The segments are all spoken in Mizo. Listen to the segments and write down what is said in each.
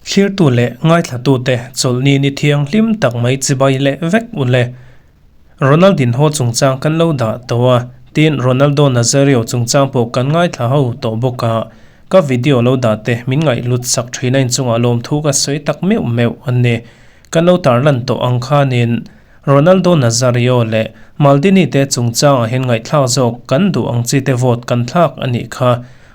Thlirtu leh ngaithlatute chawlhni ni thianghlim tak mai chibai leh vek u le. Ronaldinho chungchang kan lo dah tawh a, tin Ronaldo Nazario chungchang pawh kan ngaithla ho tawh bawk a, ka video lo dah te min ngaihlut sak thin a inchungah lawmthu ka sawi tak meuh meuh a ni. Kan lo tarlan tawh ang khanin Ronaldo Nazario leh Maldini te chungchangah hian ngaihthlak zawk kan duh ang chi te vote kan thlak a nih kha.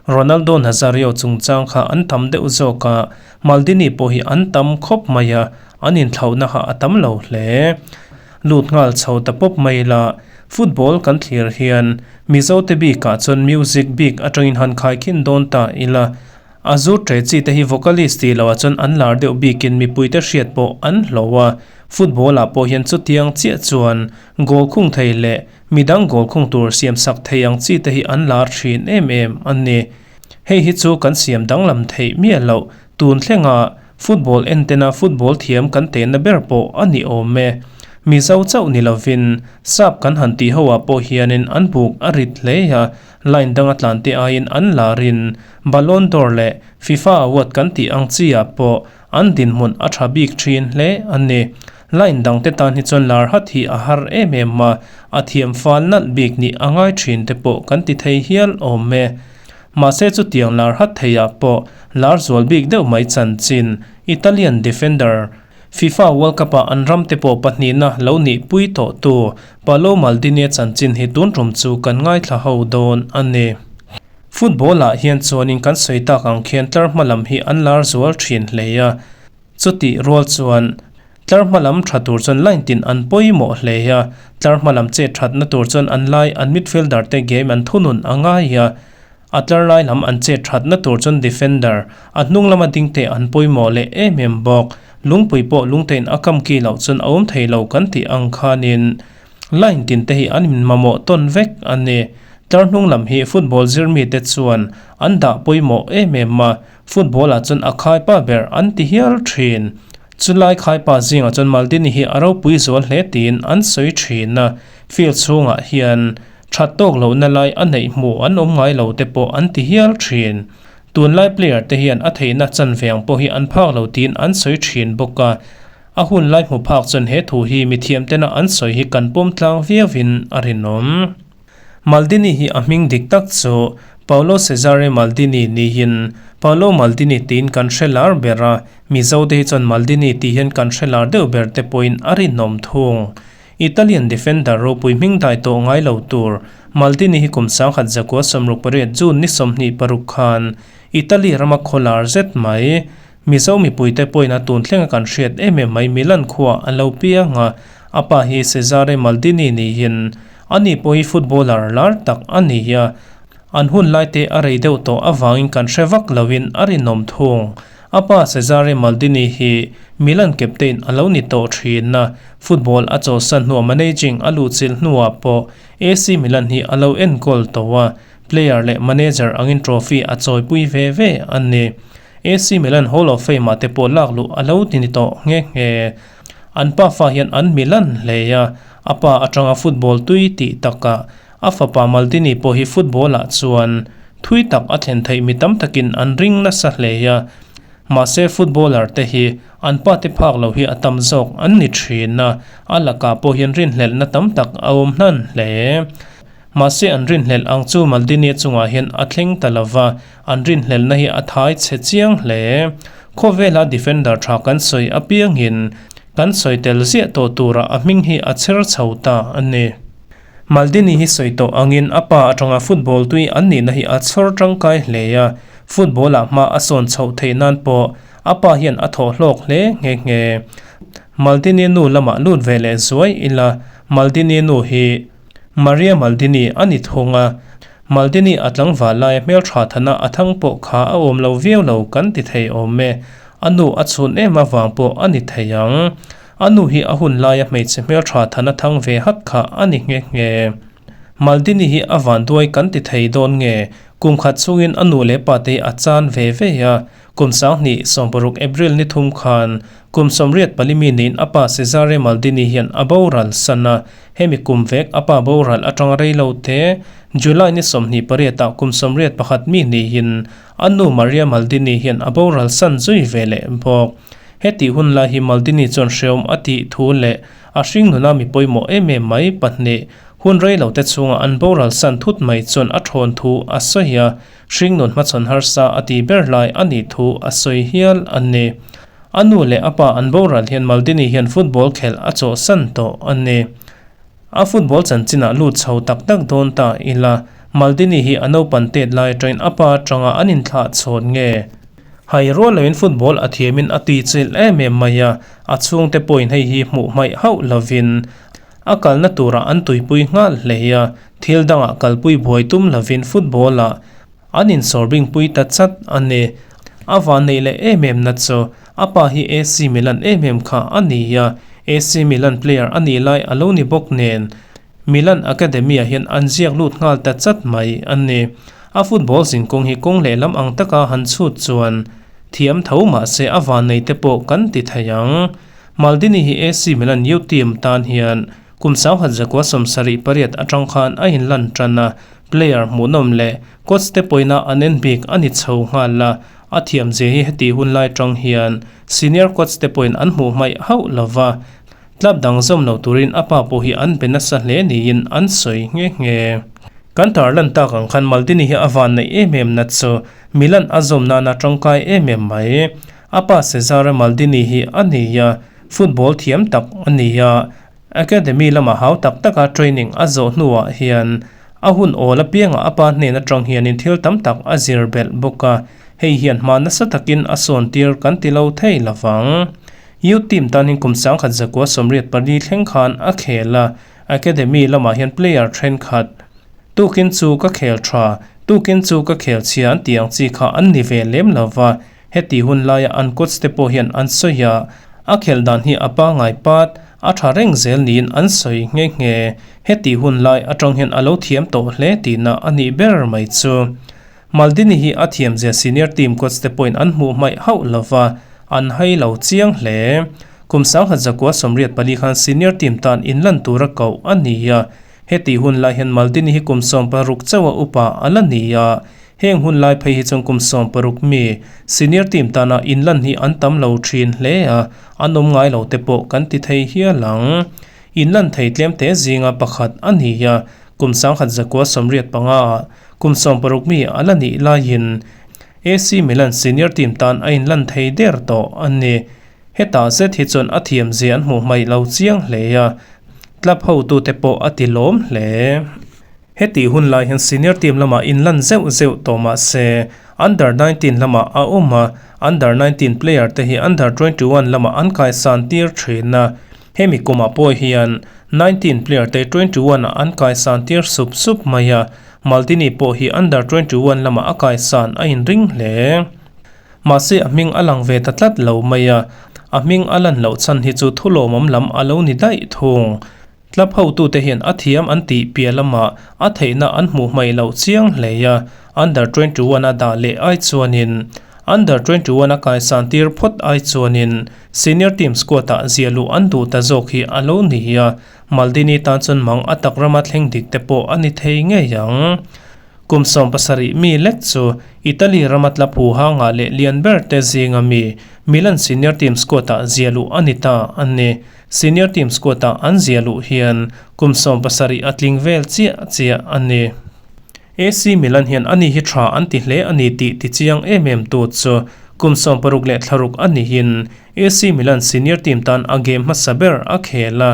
Ronaldo Nazario chungchang kha an tam deuh zawk a, Maldini pawh hi an tam khawp mai a, an inthlauhna kha a tam lo hle. Lut nghal chho ta pawp mai la, football kan thlir hian Mizo te bikah chuan music bik atangin han khaikhin dawn ta ila, a zu tre chi te hi vocalist tih loh ah chuan an lar deuh bikin mipui te hriat pawh an hlauh a, football ah pawh hian chutiang chiah chuan goal khung thei leh Midang goal khung tur siam sak thei ang chi te hi an lar thin em em a ni. Hei hi chu kan siam danglam theih miah loh. Tun thlenga football entena football thiam kan tehna ber pawh a ni awm e. Mizo chauh ni lovin sap kan han tih ho ah pawh hianin an buk a rit hle a, line danga tlan te aiin an larin Ballon d'Or leh FIFA award kan tih ang chi ah pawh an dinhmun a tha bik thin hle a ni. Line dangte tan hi chuan lar hat hi a har em em a, a thiam fal nalh bik nih a ngai thin te pawh kan ti thei hial awm e. Mahse chutiang lar hat theiah pawh lar zual bik deuh mai chanchin Italian defender FIFA World Cup ah an ram te pawh pahnihna lo nih pui tawh tu Paolo Maldini a chanchin hi tun tum chu kan ngaithla ho dawn a ni. Football ah hian chuanin kan sawi tak ang khian tlar hma lam hi an lar zual thin hle a. Chutih rual chuan tlar hma lam tha tur chuan line tin an pawimawh hle a, tlar hma lam chet thatna tur chuan an lai an midfielder te game an thunun a ngai a, a tlar lai lam an chet thatna tur chuan defender a hnung lama ding te an pawimawh leh em em bawk. Lungpui pawh lungtein a kam ki loh chuan a awm thei lo kan tih ang khanin line tin te hi an inmamawh tawn vek a ni. Tlar hnung lam hi football zirmite chuan an dah pawimawh em em a, Football ah chuan a khaipa ber an ti hial thin. Chulai khaipa zingah chuan Maldini hi a ropui zual hle tiin an sawi thin a, field chhungah hian that tawk lohna lai a neih hmuh an awm ngai lo te pawh an ti hial thin. Tunlai player te hian a theihna chanve ang pawh hi an phak lo tiin an sawi thin bawk a, a hun lai hmu phak chuan he thu hi mithiam tena an sawi hi kan pawm tlang viauin a rinawm. Maldini hi a hming dik tak chu Paolo Cesare Maldini niin Paolo Maldini tiin kan hre lar ber a, Mizo te hi chuan Maldini tih hian kan hre lar deuh ber te pawhin a rinawm thung. Italian defender ropui hming dai tawh ngai lo tur Maldini hi kum sangkhat zakua 68 June ni 26 khan Italy rama khaw lar zet mai Mizo mipuite pawhin a tun thlenga kan hriat em em mai Milan khua a lo piang a, a pa hi Cesare Maldini niin ani pawh hi footballer lar tak a ni a, an hun lai te a rei deuh tawh avangin kan hre vak loin a rinawm thung. A pa Cesare Maldini hi Milan captain a lo ni tawh thin a, football a chawlhsan hnuah managing a luhchilh hnuah pawh AC Milan hi a lo enkawl tawh a, player leh manager angin trophy a chawipui ve ve a ni. AC Milan Hall of Fame ah te pawh lak luh a lo ti ni tawh nghe nghe. An pa fa hian an Milan hle a, a pa atanga football tui tih takah a fapa Maldini pawh hi football ah chuan thui tak a thlen theih mi tam takin an ring nasa hle a. Mahse footballer te hi an pa te phak lo hi a tam zawk an ni thin a, a lakah pawh hian rinhlelhna tam tak a awm hnan hle. Mahse an rinhlelh ang chu Maldini chungah hian a thleng ta lova, an rinhlelhna hi a thai chhe chiang hle. Khawvela defender tha kan sawi apiangin kan sawi tel ziah tawh turah a hming hi a chher chho ta a ni. Maldini hi sawi tawh angin a pa atanga football tui an nihna hi a chhawr tangkai hle a, football ah hma a sawn chhoh theih nan pawh a pa hian a thawh hlawk hle nghe nghe. Maldini nu lamah lut ve leh zuai ila Maldini nu hi Maria Maldini a ni thung a, Maldini a tlangval laia hmeltha thana a thang pawh kha a awm lo viau lo kan ti thei awm e. A nu a chhun em avang pawh a ni thei ang. A nu hi a hun laia hmeichhe hmeltha thana thang ve hat kha a ni nghe nghe. Maldini hi a vanduai kan ti thei dawn nge? Kum khat chungin a nu leh pa te hi a chan ve ve a. Kum 2016 April ni thum khan kum 84 mi niin a pa Cesare Maldini hian a boral san a, hemi kum vek a pa boral atanga rei lo te July ni 28 ah kum 81 mi niin a nu Maria Maldini hian a boral san zui ve leh bawk. Heti hun lai hi Maldini chuan hreawm a tih thu leh a hringnuna mi pawimawh em em mai pahnih hun rei lo te chhunga an boral san thut mai chuan a thawn thu a sawi a, hringnun hmachhawn harsa a ti ber lai a nih thu a sawi hial a ni. A nu leh a pa an boral hian Maldini hian football khelh a chawhsan tawh a ni. A football chanchinah lut chho tak tak dawn ta ila, Maldini hi a naupan tet lai atangin a pa atanga an inthlah chhawn nge? Hai rual loin football a thiamin a tuichilh em em mai a, a chhungte pawhin hei hi hmuh hmaih hauh lovin a kalna turah an tuipui nghal hle a, thil dangah kalpui buai tum lovin football-ah an insawrbingpui ta chat a ni. A van neih leh em em na chu a pa hi AC Milan em em kha a ni a, AC Milan player a nih lai a lo ni bawk nen Milan Academy-ah hian an ziak lut nghal ta chat mai a ni. A football zinkawng hi kawng lehlam ang taka han chhut chuan thiam tho mah se a vannei te pawh kan ti thei ang. Maldini hi AC Milan youth team tan hian kum 1978 atang khan a inlan tan a, player hmuhnawm leh coach te pawina an en bik a ni chho nghal a, a thiam zia hi heti hun lai tang hian senior coach te pawhin an hmuh hmaih hauh lova. Club dang zawm lo turin a pa pawh hi an be nasa hle niin an sawi nghe nghe. Kan tarlan tak ang khan Maldini hi a van neih em em na chu Milan a zawm nana tangkai em em mai. A pa Cesare Maldini hi a ni a, football thiam tak a ni a, academy lama hau tak taka training a zawh hnuah hian a hun awl apiangah a pa hnen atang hianin thil tam tak a zir belh bawk a, hei hian hma nasa takin a sawn tir kan ti lo thei lovang. Youth team tanin kum 1984 thleng khan a khel a, academy lamah hian player thenkhat tukin chu ka khel tha, tukin chu ka khel chhia an tih ang chi kha an ni ve lem lo va, heti hun laia an coach te pawh hian an sawi a, a khelh dan hi a pangngai pat, a tha reng zel niin an sawi nghe nghe. Heti hun lai atang hian a lo thiam tawh hle tihna a nih ber mai chu. Maldini hi a thiamzia senior team coach te pawhin an hmuh hmaih hauh lova, an hai lo chiang hle. Kum 1984 khan senior team tan inlan tura koh a ni a, hetih hun lai hian Maldini hi kum 16 chauha upa a la ni a, heng hun lai phei hi chuan kum 16 mi senior team tana inlan hi an tam lo thin hle a, an awm ngai lo te pawh kan ti thei hial ang. Inlan thei tlem te zinga pakhat a ni a, kum 1985 ah Kum 16 mi a la nih laiin AC Milan senior team tan a inlan thei der tawh a ni. Hetah zet hi chuan a thiamzia an hmuh hmaih lo chiang hle a, club hotute pawh a ti lawm hle. Hetih hun lai hian senior team lamah inlan zeuh zeuh tawh mah se under 19 lamah a awm a, under 19 player te hi under 21 lamah an kaisan tir thin a. Hemi kumah pawh hian 19 player te 21 ah an kaisan tir sup sup mai a, Maldini pawh hi under 21 lamah a kaisan a inring hle. Mahse a hming a lang ve ta tlat lo mai a, a hming a lan loh chhan hi chu thulawmawm lam a lo ni daih thung. Club hotute hian a thiam an tih piah lamah a theihna an hmuh hmaih loh chiang hle a, under 21 a dah leh ai chuanin under 21 a kaisan tir phawt ai chuanin Senior team squad-ah ziah luh an duh ta zawk hi a lo ni a, Maldini tan chuan mang a tak rama thleng dik te pawh a ni thei ngei ang. Kum 17 mi lek chu Italy rama tla phu hangah leh lian ber te zinga mi Milan senior team squad-ah ziah luh a ni ta a ni. Senior team squad-ah an ziah luh hian kum 17 a tling vel chiah chiah a ni. AC Milan hian ani hi tha an ti hle a ni tih tichiang em em tu chu kum 16 leh thlaruk a nihin AC Milan senior team tan a game hmasa ber a khel a.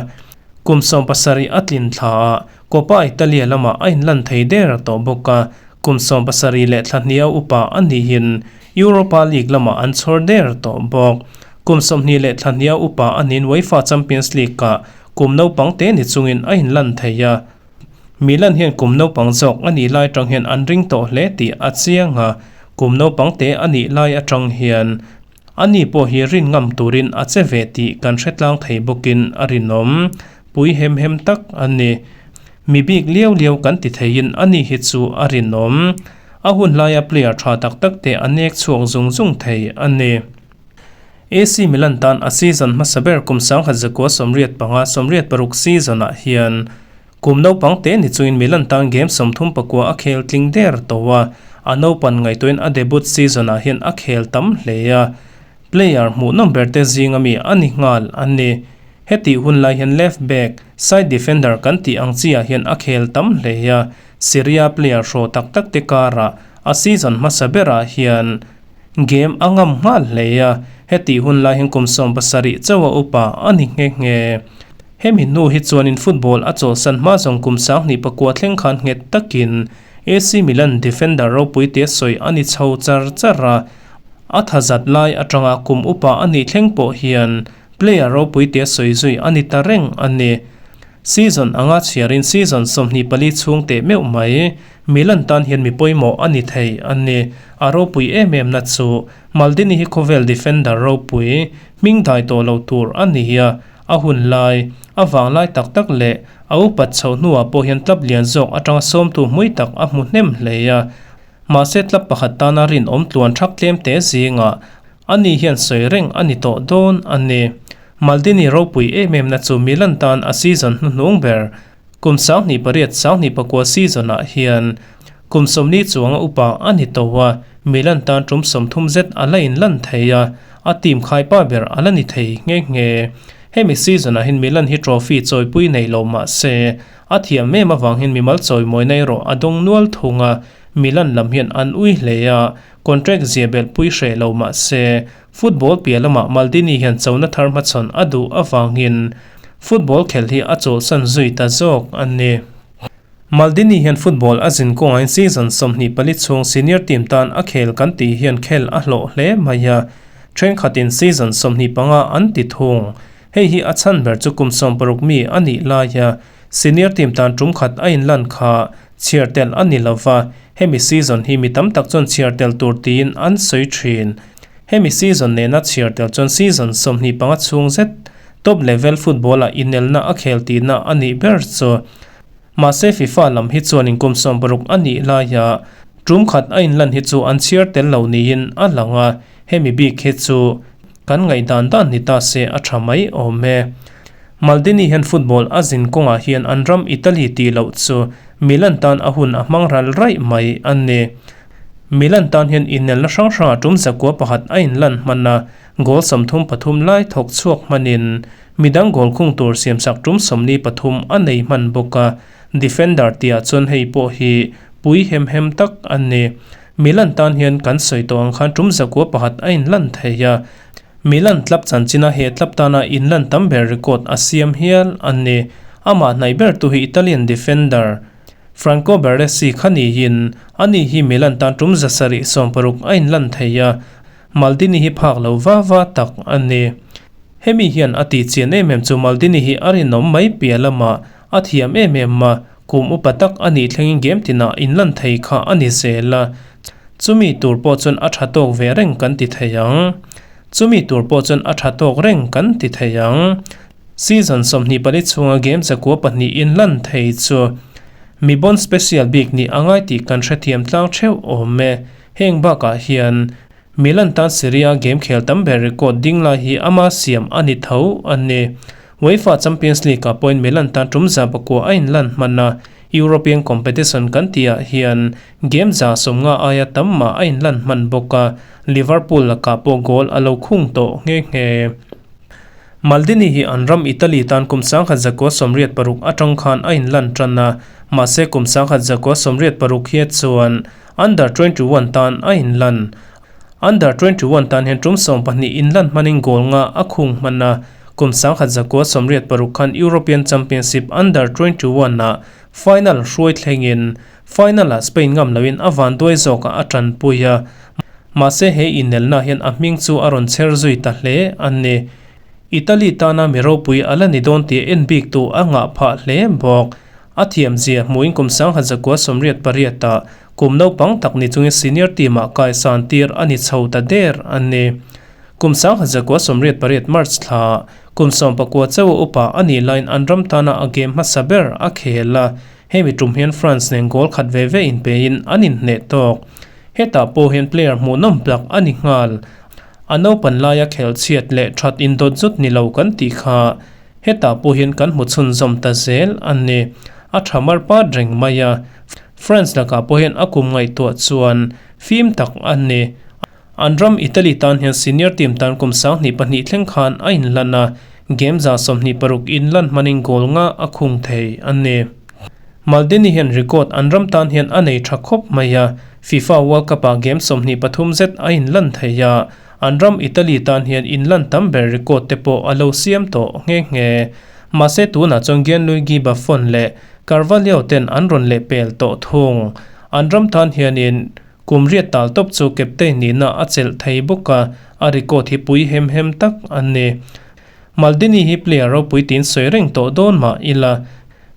Kum 17 a tlin thla ah Coppa Italia lamah a inlan thei der tawh bawk a, kum 17 leh thla hnia upa a nihin Europa League lamah an chhawr der tawh bawk. Kum 20 leh thla hnia upa a niin UEFA Champions League ah kum naupang te ni chungin a inlan thei a. Milan hian kum naupang zawk a nih lai atang hian an ring tawh hle tih a chiang a, kum naupang te a nih lai atang hian ani pawh hi rin ngam turin a che ve tih kan hre tlang thei bawkin a rinawm. Pui hem hem tak a ni. Mi bik liau liau kan ti theiin ani hi chu a rinawm. A hun laia player tha tak tak te a nek chhuak zung zung thei a ni. AC Milan tan a season hmasa ber kum 1985, 86 season ah hian kum naupang te ni chungin Milan tan game 34 a khel tling der tawh a, a naupan ngaihtuahin a debut season ah hian a khel tam hle a. Player hmuhnawm ber te zinga mi a ni nghal a ni. Hetih hun lai hian left back, side defender kan tih ang chi ah hian a khel tam hle a, Serie A player hraw tak tak te karah a season hmasa berah hian game a ngam nghal hle a, hetih hun lai hian kum 17 chauh a upa a ni nghe nghe. Hemi hnu hi chuanin football a chawlhsan hma zawng kum 2009 thleng khan nghet takin AC Milan defender ropui te sawi a ni chho char char a, a tha zat lai atanga kum upa a nih thleng pawh hian player ropui te sawi zui a ni ta reng a ni. Season anga chhiarin season 24 chhung teh meuh mai Milan tan hian mi pawimawh a ni thei a ni. A ropui em em na chu Maldini hi khawvel defender ropui hming dai tawh lo tur a ni a, a hun lai, a vang lai tak tak leh a upat chhoh hnuah pawh hian club lian zawk atanga sawmtu hmui tak a hmu hnem hle a. Mahse club pakhat tana rinawm tluan thak tlem te zingah ani hian sawi reng a ni tawh dawn a ni. Maldini ropui em em na chu Milan tan a season hnuhnung ber kum 2008, 2009 season ah hian kum 40 chuanga upa a ni tawh a, Milan tan tum 30 zet a la inlan thei a, a team khaipa ber a la ni thei nghe nghe. Hemi season ah hian Milan hi trophy chawipui nei lo mah se, a thiam em avang hian mimal chawimawi na erawh a dawng nual thung a, Milan lam hian an ui hle a, contract zia belh pui hreh lo mah se, football piah lamah Maldini hian chona thar hmachhawn a duh avangin football khel hi a chawlhsan zui ta zawk a ni. Maldini hian football a zin kawngah season 24 chhung senior team tan a khel kan tih hian khel a hlawh hle mai a, thenkhatin season 25 an ti thung. Hei hi a chhan ber chu kum 60 mi a nih lai a, senior team tan tum khat a inlan kha chhiar tel a ni lova, hemi season hi mi tam tak chuan chhiar tel tur tiin an sawi thin. Hemi season nena chhiar tel chuan season 25 chhung zet top level football ah inelna a khel tihna a nih ber chu. Mahse FIFA lam hi chuanin kum 60 a nih laia tum khat a inlan hi chu an chhiar tel lo niin a lang a, hemi bik hi chu kan ngaihdan dan ni ta se a tha mai awm e. Maldini hian football a zin kawngah hian an ram Italy tih loh chu Milan tan a hun a hmang ral raih mai a ni. Milan tan hian inelna hrang hrangah tum 101 a inlan hman a, goal 33 lai thawk chhuak hmanin midang goal khung tur siamsak tum 43 a nei hman bawk a, defender tihah chuan hei pawh hi pui hem hem tak a ni. Milan tan hian kan sawi tawh ang khan tum 101 a inlan thei a, Milan club chanchina he club tana inlan tam ber record a siam hial a ni. Amah hnaih ber tu hi Italian defender Franco Baresi kha niin ani hi Milan tan tum 760 a inlan thei a, Maldini hi phak lo va va tak a ni. Hemi hian a tih chian em em chu Maldini hi a rinawm mai piah lamah a thiam em em a, kum upa tak a nih thlengin game tinah inlan thei kha a ni zel a, chumi tur pawh chuan a tha tawk ve reng kan ti thei ang. Chumi tur pawh chuan a tha tawk reng kan ti thei ang. Season 24 chhunga game 102 inlan thei chu mi bon special bik nih a ngai tih kan hrethiam tlang theuh awm e. Heng bakah hian Milan tan Serie A game khel tam ber record ding lai hi ama siam a ni tho a ni. UEFA Champions League ah pawhin Milan tan tum 109 a inlan hman a, European competition kan tihah hian game 150 aia tam mah a inlan hman bawk a, Liverpool lakah pawh goal a lo khung tawh nghe nghe. Maldini hi an ram Italy tan kum 1986 atang khan a inlan tan a, mahse kum 1986 hi chuan under 21 tan a inlan. Under 21 tan hian tum 12 inlan hmanin goal nga a khung hman a, kum 1986 khan European Championship under 21 ah final hruai thlengin final ah Spain ngam loin a van duai zawk a tan pui a, mahse he inelna hian a hming chu a rawn chher zui ta hle a ni. Italy tana mi ropui a la ni dawn tih en bik tu a ngah phah hle bawk. A thiam zia hmuin kum 1988 ah kum naupang tak ni chungin senior team ah kai san tir a ni chho ta der a ni. Kum 1988 March thla kum 19 chauh upa a nih lain an ram tana a game hmasa ber a khel a. Hemi tum hian France nen goal khat ve ve inpein an inhneh tawk. Hetah pawh hian player hmuhnawm plak a ni nghal. A naupan laia khel chhiat leh that indawt zut ni lo kan tih kha hetah pawh hian kan hmu chhunzawm ta zel a ni. A tha mar pat reng mai a. France lakah pawh hian a kum ngaihtuah chuan fim tak a ni. An ram Italy tan hian senior team tan kum 2002 thleng khan a inlan a, game 26 inlan hmanin goal nga a khung thei a ni. Maldini hian record an ram tan hian a nei tha khawp mai a, FIFA World Cup-ah game 23 zet a inlan thei a, an ram Italy tan hian inlan tam ber record te pawh a lo siam tawh nghe nghe. Mahse tunah chuan Gianluigi Buffon leh Carvalho ten an rawn leh pel tawh thung. An ram tan hianin kum riat tal tawp chu captain nihna a chelh thei bawk a, a record hi pui hem hem tak a ni. Maldini hi player ropui tiin sawi reng tawh dawn mah ila,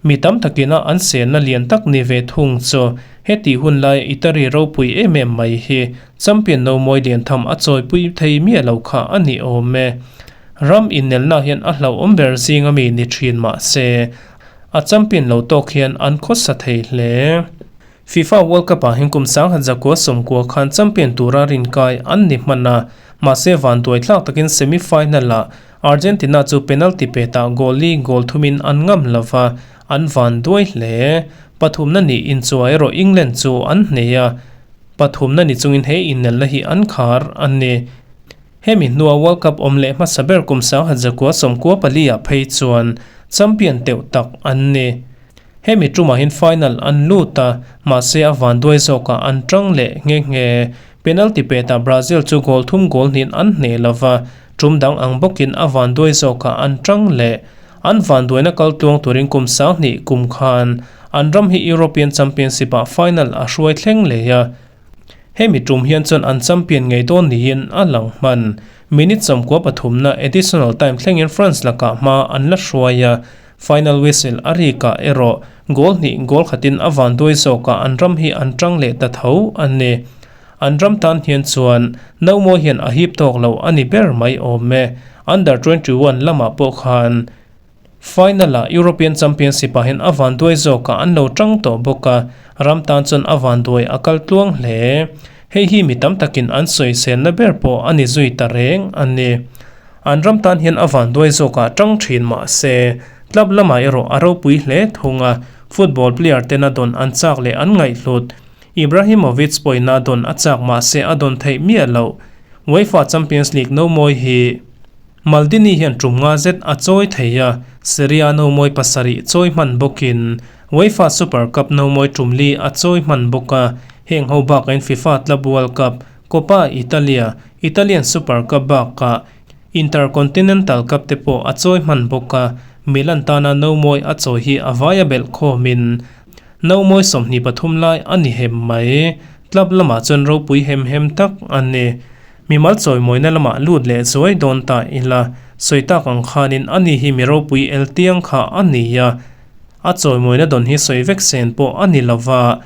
mi tam takina an selna lian tak ni ve thung chu hetih hun laia Italy ropui em em mai hi champion no mawi lian tham a chawipui thei miah lo kha a ni awm e. Ram innelna hian a hlauhawm ber zinga mi ni thin mah se, a champion lo tawk hian an khawsa thei hle. FIFA World Cup-ah hian kum 1990 khan champion tura rinkai an ni hman a, mahse vanduai thlak takin semi-final-ah Argentina chu penalty petah goal li goal thumin an ngam lo va, an vanduai hle. Pathumna ni inchuai erawh England chu an hnei a, pathumna ni chungin he innelna hi an khar a ni. Hemi hnua World Cup awm leh hmasa ber kum 1994-ah phei chuan champion teuh tak an ni. Hemi tumah hian final an lut a, mahse a vanduai zawkah an tang leh nghe nghe. Penalty petah Brazil chu goal thum goal hnin an hneh lo va, tum dang ang bawkin a vanduai zawkah an tang leh. An vanduaina kal tluang turin kum 2000 kum khan an ram hi European Championship-ah final a hruai thleng leh a. Hemi tum hian chuan an champion ngei dawn niin a lang hman. Minute 93na additional time thlengin France lakah hma an la hruai a, final whistle a rikah erawh goal hnih goal khatin a vanduai zawkah an ram hi an tang leh ta tho a ni. An ram tan hian chuan no mawi hian a hip tawk lo a ni ber mai awm e. Under 21 lamah pawh khan final-ah European Championship-ah hian a vanduai zawkah an lo tang tawh bawk a, ram tan chuan a vanduai a kal tluang hle. Hei hi mi tam takin an sawiselna ber pawh a ni zui ta reng a ni. An ram tan hian a vanduai zawkah tang thin mah se, club lamah erawh a ropui hle thung a, football player tena dawn an chak leh an ngaihhlut. Ibrahimovic pawina dawn a chak mah se a dawn theih miah loh. UEFA Champions League no mawi hi Maldini hian tum nga zet a chawi thei a, Serie A no mawi pasarih chawi hman bawkin UEFA Super Cup no mawi tum li a chawi hman bawk a, heng ho bakain FIFA Club World Cup, Coppa Italia, Italian Super Cup bakah Intercontinental Cup te pawh a chawi hman bawk a, Milan tana no mawi a chawi hi a vaia belh khawmin no mawi 23 lai a ni hem mai. Club lamah chuan ropui hem hem tak a ni. Mimal chawi mawina lamah lut leh zuai dawn ta ila, sawi tak ang khanin ani hi mi ropui el tiang kha a ni a, a chawi mawina dawn hi sawi vek sen pawh a ni lova,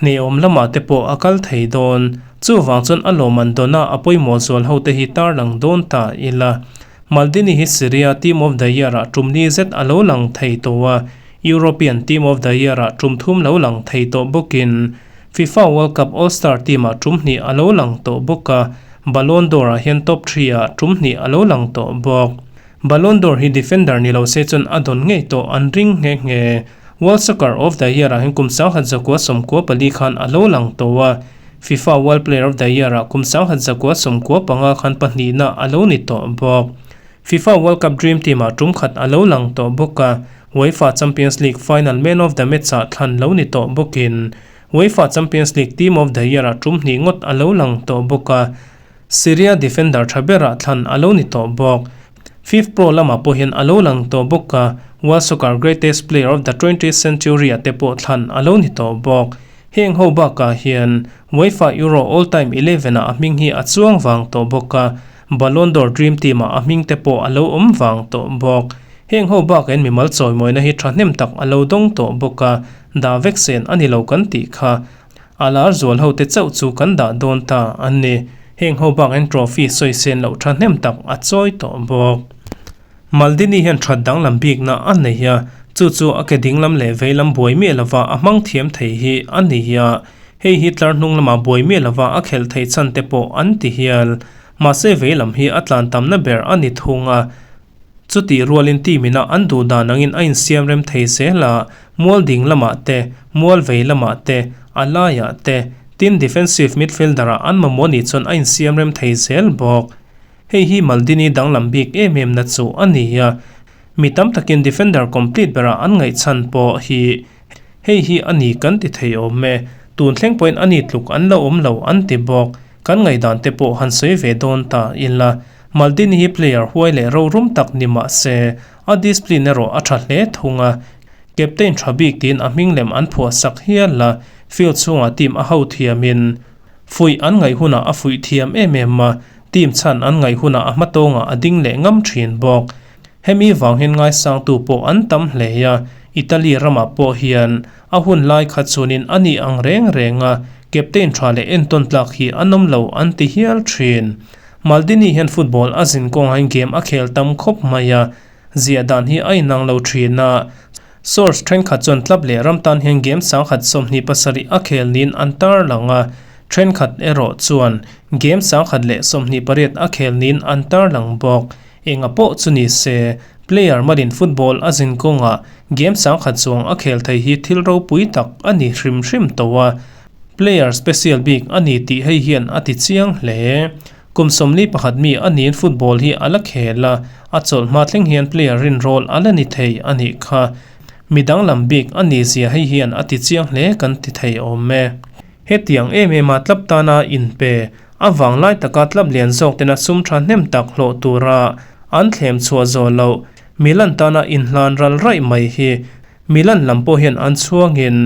hneawm lamah te pawh a kal thei dawn. Chuvang chuan a lawmman dawna a pawimawh zual ho te hi tarlang dawn ta ila. Maldini hi Serie A Team of the Year-ah tum li zet a lo lang thei tawh a, European Team of the Year-ah tum thum lo lang thei tawh bawkin FIFA World Cup All-Star team-ah tum hnih a lo lang tawh bawk a, Ballon d'Or-ah hian top 3-ah tum hnih a lo lang tawh bawk. Ballon d'Or hi defender ni lo se chuan a dawn ngei tawh an ring nghe nghe. World Soccer of the Year-ah hian kum 1994 khan a lo lang tawh a, FIFA World Player of the Year-ah kum 1995 khan pahnihna a lo ni tawh bawk. FIFA World Cup Dream Team-ah tum khat a lo lang tawh bawk a, UEFA Champions League Final Man of the Match-ah thlan lo ni tawh bawkin UEFA Champions League Team of the Year-ah tum hnih ngawt a lo lang tawh bawk a, Serie A defender tha berah thlan a lo ni tawh bawk. FIFPro lamah pawh hian a lo lang tawh bawk a, World Soccer Greatest Player of the 20th Century-ah te pawh thlan a lo ni tawh bawk. Heng ho bakah hian UEFA Euro All Time 11-ah a hming hi a chuang vang tawh bawk a, Ballon d'Or Dream Team-ah a hming te pawh a lo awm vang tawh bawk. Heng ho bakain mimal chawimawina hi thahnem tak a lo dawng tawh bawk a, dah vek sen a ni lo kan tih kha. A lar zual ho te chauh chu kan dah dawn ta a ni. Heng ho bakain trophy sawi sen loh thahnem tak a chawi tawh bawk. Maldini hian that danglam bikna a nei a. Chu chu a ke dinglam leh veilam buai miah lova a hmang thiam thei hi a ni a, hei hi tlar hnung lamah buai miah lova a khelh theih chhan te pawh an ti hial. Mahse veilam hi a tlan tamna ber a ni thung a. Chutih rualin team ina an duh dan angin a insiam rem thei zel a, mual ding lamah te, mual vei lamah te, a laiah te, tin defensive midfielder ah an mamawh nih chuan a insiam rem thei zel bawk. Hei hi Maldini danglam bik em em na chu a ni a, mi tam takin defender complete berah an ngaihchhan pawh hi hei hi a ni kan ti thei awm e, tun thleng pawhin a ni tluk an la awm lo an ti bawk, kan ngaihdan te pawh han sawi ve dawn ta ila. Maldini hi player huai leh rorum tak ni mah se, a discipline erawh a tha hle thung a, captain tha bik tiin a hming lem an phuah sak hial a, field chhungah team a ho thiamin fuih an ngaih hunah a fuih thiam em em a, team chhan an ngaih hunah a hmatawngah a ding leh ngam thin bawk. Hemi vang hian ngaisangtu pawh an tam hle a, Italy ramah pawh hian a hun lai kha chuanin a nih ang reng reng a, captain tha leh entawn tlak hi an awm lo an ti hial thin. Maldini hian football a zin kawngain game a khel tam khawp mai a, ziah dan hi a inang lo thin a. Source thenkhat chuan club leh ram tan hian game sangkhat 27 a khel niin an tarlang a, thenkhat erawh chuan game 128 a khel niin an tarlang bawk. Enga pawh chu ni se, player malin football a zin kawngah game sangkhat chuang a khel thei hi thil ropui tak a ni hrim hrim tawh a. Player special bik a ni tih hei hian a ti chiang hle. Kum 41 mi a niin football hi a la khel a, a chawlh hma thleng hian player rinrawl a la ni thei a nih kha. Mi danglam bik a ni zia hei hian a ti chiang hle kan ti thei awm e. Hetiang em em a tlap tana inpe, a vanglai taka tlap lian zawk tena sum tha hnem tak hlawh tura an thlem chhuah zawh loh Milan tana inhlan ral raih mai hi Milan lam pawh hian an chhuangin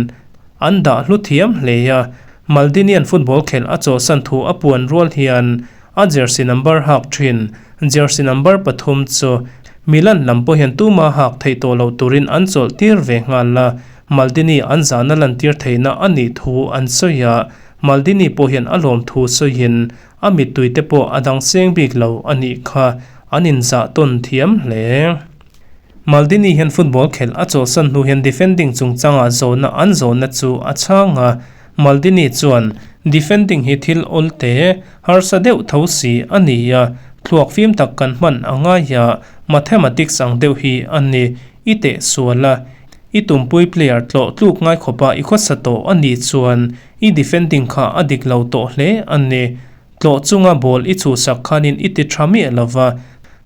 an dah hlu thiam hle a, Maldinian football khelh a chawhsan thu a puan rual hian a jersey number hak thin. Jersey number pathum chu Milan lam pawh hian tuma hak theih tawh loh turin an chawlh tir ve nghal a, Maldini an zahna lantir theihna a nih thu an sawi a, Maldini pawh hian a lawm thu sawiin a mittui te pawh a dang seng bik lo a nih kha an inzah tawn thiam hle. Maldini hian football khelh a chawlhsan hnu hian defending chungchangah zawhna an zawhna chu a chhang a, Maldini chuan, Defending hi thil awl te, harsa deuh tho si a ni a, thluak fim tak kan hman a ngai a, mathematics ang deuh hi a ni, i teh sual a, i tumpui player tlawh tluk ngai khawpa i khawsa tawh a nih chuan i defending kha a dik lo tawh hle a ni. Tlawh chunga ball i chhuhsak khanin i ti tha miah lova,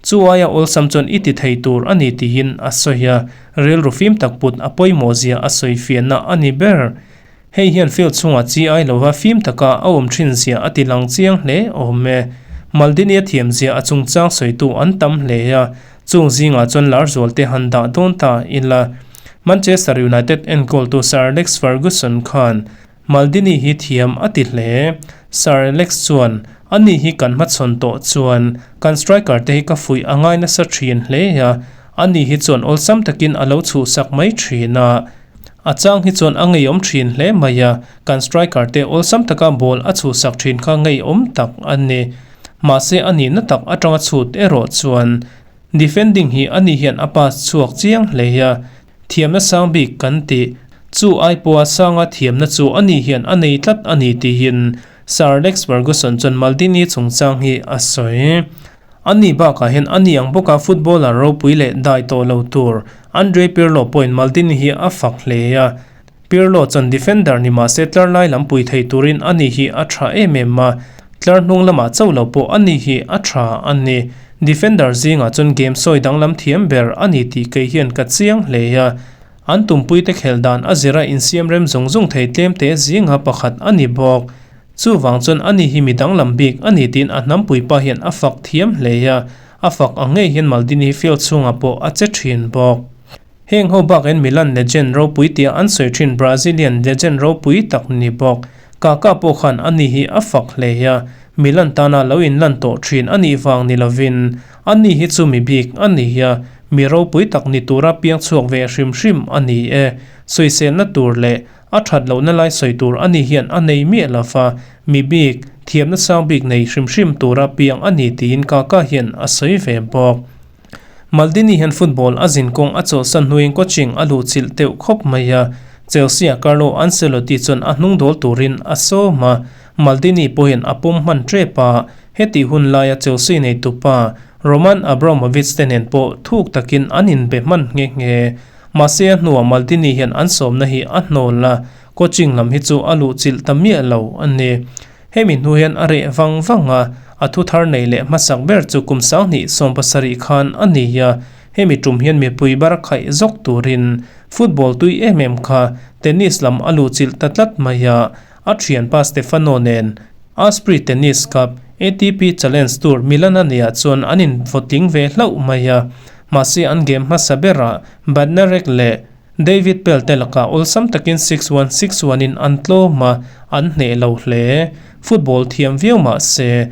chu aia awlsam chuan i ti thei tur a ni tiin a sawi a, rilru fim tak put a pawimawh zia a sawi fiahna a ni ber. Hei hian field chhungah chi ai lova fim taka a awm thin zia a ti lang chiang hle awm e. Maldini a thiam zia a chungchang sawitu an tam hle a, chung zingah chuan lar zual te han dah dawn ta ila. Manchester United enkawltu Sir Alex Ferguson khan Maldini hi thiam a ti hle. Sir Alex chuan, Ani hi kan hmachhawn tawh chuan kan striker te hi ka fuih a ngai nasa thin hle a, ani hi chuan awlsam takin a lo chhuhsak mai thin a. A chang hi chuan a ngeiawm thin hle mai a, kan striker te awlsam taka ball a chhuhsak thin kha ngeiawm tak a ni. Mahse a nihna tak atanga chhut erawh chuan defending hi ani hian a pass chhuak chiang hle a, Thiamna sang bik kan tih chu ai pawha sanga thiamna chu ani hian a nei tlat a ni tiin Sir Alex Ferguson chuan Maldini chungchang hi a sawi. Ani bakah hian ani ang bawka footballer ropui leh dai tawh lo tur Andre Pirlo pawhin Maldini hi a fak hle a. Pirlo chuan defender ni mahse tlar lai lam pui thei turin ani hi a tha em em a, tlar hnung lamah chauh lo pawh ani hi a tha a ni. Defender zingah chuan game sawi danglam thiam ber a ni tih kei hian ka chiang hle a, an tumpuite khelh dan a zira insiam rem zung zung thei tlem te zinga pakhat a ni bawk. Chuvang chuan ani hi mi danglam bik a ni tiin a hnampui pa hian a fak thiam hle a, a fak ang ngei hian Maldini hi field chhungah pawh a che thin bawk. Heng ho bakin Milan legend ropui tia an sawi thin Brazilian legend ropui tak ni bawk. Kaka pawh khan ani hi a fak hle a, Milan tana lo inlan tawh thin a nih vang ni lovin ani hi chu mi bik a ni a, mi ropui tak ni tura piang chhuak ve hrim hrim a ni e. Sawiselna tur leh a that lohna lai sawi tur ani hian a nei miah lova, mi bik, thiamna sang bik nei hrim hrim tura piang a ni tiin Kaka hian a sawi ve bawk. Maldini hian football a zin kawng a chawlhsan hnuin coaching a luhchilh teuh khawp mai a, Chelsea-a Carlo Ancelotti chuan a hnung dawl turin a sawm a, Maldini pawhin a pawm hman tep a, hetih hun laia Chelsea neitupa Roman Abramovich te nen pawh thuk takin an inbe hman nghe nghe. Mahse a hnuah Maldini hian an sawmna hi a hnawl a, coaching lam hi chu a luhchilh ta miah lo a ni. Hemi hnu hian a reh vang vang a, a thu thar nei leh hmasak ber chu kum sanghnih 70 khan a ni a, hemi tum hian mipui bar khaih zawk turin football tui em em kha tennis lam a luhchilh ta tlat mai a, a thianpa Stefano nen Aspri Tennis Cup, ATP Challenge Tour Milan a niah chuan an invawtling ve hlauh mai a, mahse an game hmasa berah Badnarek leh David Pell te lakah awlsam takin 6-1, 6-1 in an tlawm a, an hneh lo hle. Football thiam viau mah se,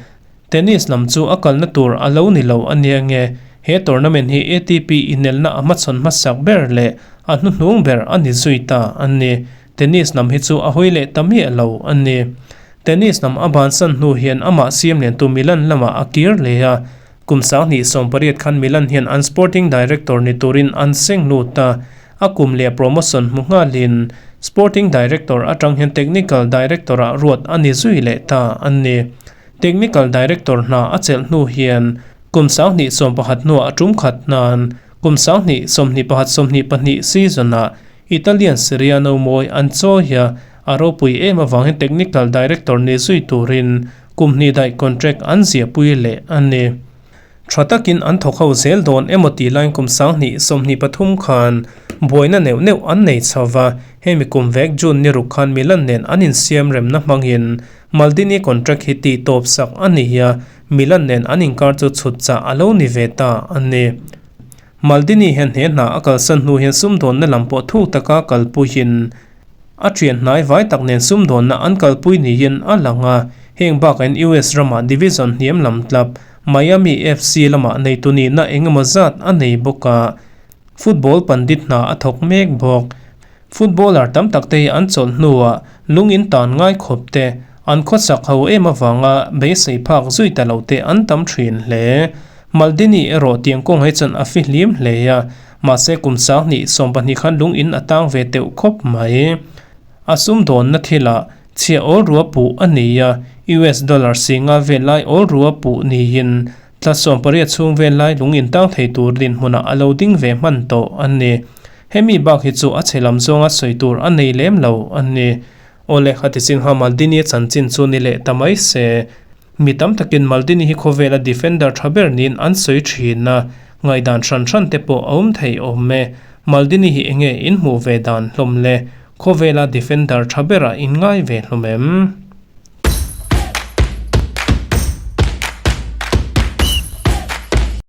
tennis lam chu a kalna tur a lo ni lo a nia nge, he tournament hi ATP inelna a hmachhawn hmasak ber leh a hnuhnung ber a ni zui ta a ni. Tennis lam hi chu a hawi leh ta miah lo a ni. Tennis lam a bansan hnu hian amah siam liantu Milan lamah a kir leh a, Kum 2018 khan Milan hian an sporting director ni turin an seng lut a, a kum leh promotion hmu nghalin sporting director atang hian technical director-ah ruat a ni zui leh ta a ni. Technical director hna a chelh hnu hian kum 2011 hnuah a tum khat hnan kum 2021 22 season-ah Italian Serie A nomawi an chawi a, a ropui em avangin technical director ni zui turin Kum hnih daih contract an ziahpui leh a ni. Tha takin an thawk ho zel dawn emaw tih laiin kum 2023 khan buaina neuh neuh an nei chho va, hemi kum vek June ni ruk khan Milan nen an insiam remna hmangin Maldini contract hi tih tawp sak a ni a, Milan nen an inkar chu chhut chah a lo ni ve ta a ni. Maldini hian he hna a kalsan hnu hian sumdawnna lam pawh thuk taka kalpuiin A thian hnai vai tak nen sumdawnna an kalpui niin a lang a, heng bakain US ramah division hniam lam club Miami FC lamah neitu nihna engemaw zat a nei bawk a, football pandit hna a thawk mek bawk. Footballer tam tak te hi an chawlh hnuah lung in tan ngai khawp te, an khawsak ho em avanga beisei phak zui ta lo te an tam thin hle. Maldini erawh tiang kawng hi chuan a fihlim hle a, Mahse kum 2020 khan lung in a tang ve teuh khawp mai. A sumdawnna thilah chhia awl rua puh a ni a, US dollar singa vel lai awl rua puh niin thla 18 chhung vel lai lung in tang thei tur dinhmunah a lo ding ve hman tawh a ni. Hemi bak hi chu a chhe lam zawnga sawi tur a nei lem lo a ni. Awle khati chin kha Maldini chanchin chu ni leh ta mai se. Mi tam takin Maldini hi khawvela defender tha ber niin an sawi thin a, ngaihdan hran hran te pawh a awm thei awm e. Maldini hi enge in hmuh ve dan hlawm le? Khawvela defender tha berah in ngai ve hlawm em?